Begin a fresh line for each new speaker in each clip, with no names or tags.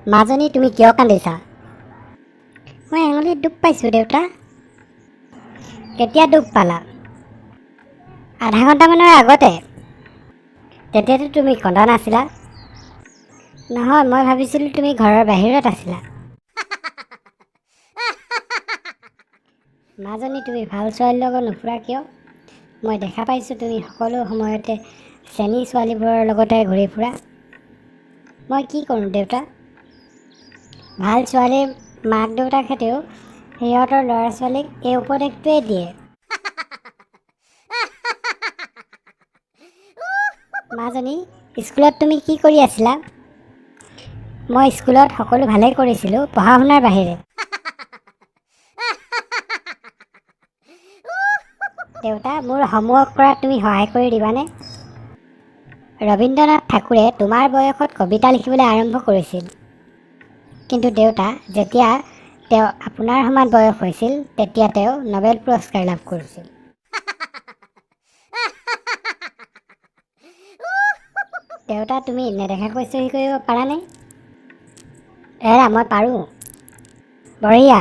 মাজনী, তুমি কিয় কান্দিছা? মই আঙুলিত দুখ পাইছোঁ দেউতা। কেতিয়া দুখ পালা? আধা ঘণ্টামানৰ আগতে। তেতিয়াতো তুমি কন্দা নাছিলা। নহয়, মই ভাবিছিলোঁ তুমি ঘৰৰ বাহিৰত আছিলা। মাজনী, তুমি ভাল ছোৱালীৰ লগত নুফুৰা কিয়? মই দেখা পাইছোঁ তুমি সকলো সময়তে চেনী ছোৱালীবোৰৰ লগতে ঘূৰি ফুৰা। মই কি কৰোঁ দেউতা? ভাল ছোৱালীৰ মাক দেউতাকহঁতেও সিহঁতৰ ল'ৰা ছোৱালীক এই উপদেশটোৱেই দিয়ে। মাজনী, স্কুলত তুমি কি কৰি আছিলা? মই স্কুলত সকলো ভালেই কৰিছিলোঁ, পঢ়া শুনাৰ বাহিৰে। দেউতা, মোৰ হোমৱৰ্ক কৰাত তুমি সহায় কৰি দিবানে? ৰবীন্দ্ৰনাথ ঠাকুৰে তোমাৰ বয়সত কবিতা লিখিবলৈ আৰম্ভ কৰিছিল। কিন্তু দেউতা, যেতিয়া তেওঁ আপোনাৰ সমান বয়স হৈছিল, তেতিয়া তেওঁ নবেল পুৰস্কাৰ লাভ কৰিছিল। দেউতা, তুমি নেদেখাকৈ চহী কৰিব পাৰানে? এৰা, মই পাৰোঁ। বঢ়িয়া,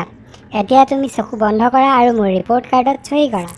এতিয়া তুমি চকু বন্ধ কৰা আৰু মোৰ ৰিপৰ্ট কাৰ্ডত চহী কৰা।